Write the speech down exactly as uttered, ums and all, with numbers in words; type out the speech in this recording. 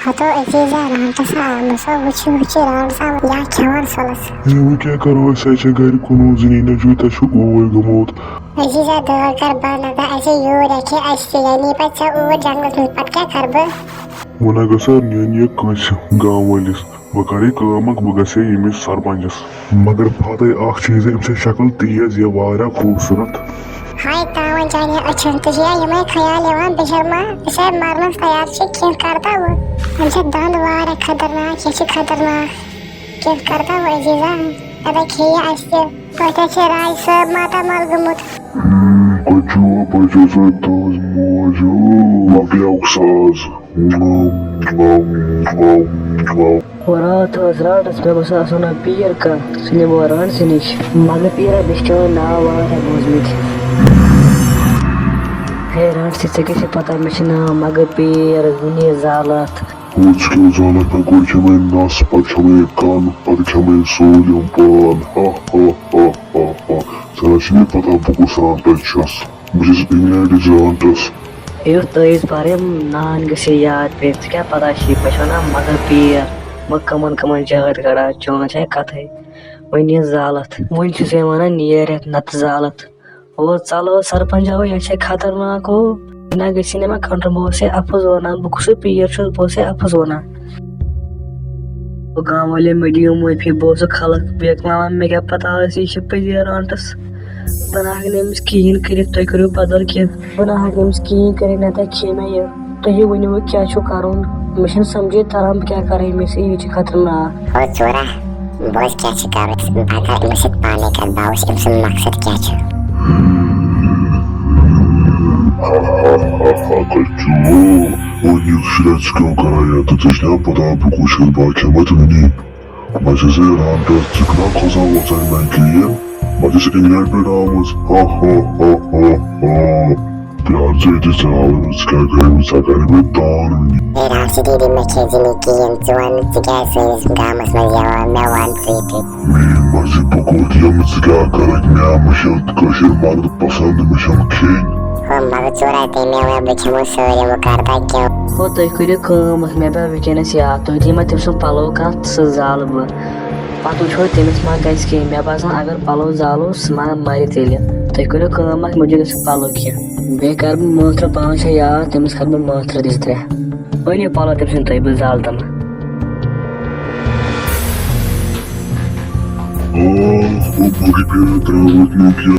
ہتو عزیزہ، رانٹس آمٕژ، سۄ وٕچھِ وٕچھِ رانٹس آمٕژ یا کھٮ۪وان سۄلس۔ ہے، وۄنۍ کیٛاہ کرو أسۍ؟ اَسہِ چھےٚ گرِ کُنُے زٔنی، نہ چھُ تۄہہِ چھُو اوٗرۍ گوٚمُت۔ عزیزہ، دٲر کر بنٛد، نہ تہٕ اَسہِ یوٗرۍ رَچھِ اَسہِ تہِ، یعنی پتہٕ ژےٚ اوٗرۍ جنگلس منٛز، پتہٕ کیٛاہ کرٕ بہٕ؟ وۄنۍ نہ گژھو نِنۍ یہِ کٲنٛسہِ گامہٕ وٲلِس، بہٕ کرٕ یہِ کٲم اکھ، بہٕ گژھٕ ہے ییٚمِس سرپنچس۔ مگر پتہٕ اکھ چیٖز، أمۍ سٕنٛز شکل تیز، یہِ واریاہ خوٗبصوٗرت۔ ہاے تاوَن چانہِ أچھن تہِ چھِ یا یِمَے خیال یِوان، بے شرما، أسۍ ہے مرنَس تیار چھِ، کینٛہہ کَر تہٕ وۄنۍ۔ أمۍ چھِ دَنٛد واریاہ خطرناک، یہِ چھِ خطرناک، کینٛہہ کَر تہٕ وۄنۍ عزیزا، اَدا کھیٚیہِ اَسہِ تہِ۔ پٲٹھۍ چھِ راے صٲب ماتامال گوٚمُت۔ بچو، بچو سۭتۍ تُہٕنٛز موج، مۄکلیوکھ ساز۔ نم، نم، نم، نم۔ اور راتھ ٲس رانٹس، مےٚ باسان آسان نا پیٖر کانٛہہ، سُہ نِمو رانٹسہٕ نِش۔ مگر پیٖرا، مےٚ چھِ چٲنۍ ناو واریاہ بوٗزمٕتۍ۔ ہے رانٹسہٕ، ژےٚ کیٛاہ چھِ پتہ، مےٚ چھِ ناو مگر پیٖر، زُنہِ زالتھ۔ ہُہ ژٕ کیٛاہ زانکھ، مےٚ گۄڈٕ کھٮ۪مے نس، پتہٕ کھٮ۪مے کن، پتہٕ کھٮ۪مے سٲلِم پان۔ ہا، ہا، ہا، ہا، ہا۔ ژےٚ نہ چھِ مےٚ پتہ بہٕ کُس رانٹس چھُس۔ بہٕ چھُس انگلینڈٕچ رانٹس۔ یُتھ تٲویٖز پَرٕم نان گٔژھِ یاد پیٚنۍ۔ ژٕ کیٛاہ پَتہ چھِ، بہٕ چھُس وَنان مگر پیٖر، بہٕ کَمَن کَمَن جہاد کَڑان، چون چھےٚ کَتھٕے۔ وۄنۍ یہِ زالَتھ، وۄنۍ چھُس ہے وَنان نیر یَتھ نَتہٕ زالَتھ۔ او ژَلو سَرپَنٛچ ہو، یہِ چھےٚ خطرناک ہو، نہ گٔژھِنۍ مےٚ کَنٹرول، بہٕ اوسَے اَپُز وَنان، بہٕ کُسُے پیٖر چھُس، بہٕ اوسَے اَپُز وَنان۔ گام والٮ۪ن مےٚ دِیِو معٲفی، بہٕ اوسُس خلق بیکلاوان، مےٚ کیٛاہ پتہ ٲس یہِ چھِ پٔزی رانٹس۔ بہٕ نہ ہٮ۪کہٕ نہٕ أمِس کِہیٖنۍ کٔرِتھ، تُہۍ کٔرِو بدل کینٛہہ۔ بہٕ نہ ہٮ۪کہٕ أمِس کِہیٖنۍ کٔرِتھ، نہ تہٕ کھیٚیہِ مےٚ یہِ۔ تُہی ؤنِو وۄنۍ کیٛاہ چھُو کرُن؟ مےٚ چھُنہٕ سمجھے تران بہٕ کیٛاہ کرٕ أمِس، یہِ چھِ خطرناک۔ ہو ژورا، بوز کیٛاہ چھِ کرُن، بہٕ کرٕ أمِس سۭتۍ پانے کتھ، بہٕ وٕچھٕ أمۍ سُنٛد مقصد کیٛاہ چھُ۔ ہا ہا ہا ہا، کچو، او یہِ شُرٮ۪ن ژٕ کیٛاہ کران یتھ؟ ژےٚ چھےٚ نا پتہ بہٕ کُس چھُس، بہٕ کھٮ۪مہٕ تہٕ وٕنی۔ بہٕ چھَس ہے رانٹس، ژٕ چھُکھ نا کھوژان ووژان مےٚ کِہیٖنۍ؟ بہٕ چھَس انگلینڈ پٮ۪ٹھ آمٕژ۔ ہا ہا ہا ہا ہا۔ پیار ژٕ ییٚتہِ، ژٕ ہاوَے بہٕ ژٕ کیٛاہ کَرَکھ، ژٕ کَرَکھ مےٚ تان وٕنی۔ ہے رانٹس دیدی، مےٚ کھیٚیہِ زِ نہٕ کِہیٖنۍ، ژٕ وَن ژٕ کیٛازِ سٲنِس گامَس منٛز یِوان، مےٚ وَن ژٕے تہِ۔ میٛٲنۍ مرضی بہٕ کوٚت یِمہٕ، ژٕ کیٛاہ کَرَکھ، مےٚ مےٚ چھِ کٲشِر مرد پسنٛد، مےٚ چھَنہٕ کھیٚنۍ۔ ہو مگر ژورا، تٔمۍ مےٚ وَنہِ بہٕ کھٮ۪مو سٲلِم، وۄنۍ کَر تہٕ کیٛاہ؟ ہو تُہۍ کٔرِو کٲم، مےٚ پیٚو وٕنکیٚنَس یاد، تُہۍ دِیِو مےٚ تٔمۍ سُنٛد پَلو کانٛہہ تہٕ سُہ زالہٕ بہٕ۔ پَتہٕ وٕچھو تٔمِس ما گژھِ کینٛہہ۔ مےٚ باسان اگر پَلو زالو، سُہ ما مَرِ تیٚلہِ۔ تُہۍ کٔرِو کٲم اَکھ، مےٚ چھُ گژھُن پَلو کینٛہہ۔ بیٚیہِ کَرٕ بہٕ مٲنٛتھرٕ، پانٛژھ شےٚ یار، تٔمِس کَرٕ بہٕ مٲنٛتھرٕ زٕ ترٛےٚ۔ أنِو پَلو تٔمۍ سٕنٛدۍ تُہۍ، بہٕ زالہٕ تِم۔ آہ، او باقٕے پیٚیہِ نہٕ ترٛاوُن نہٕ کینٛہہ۔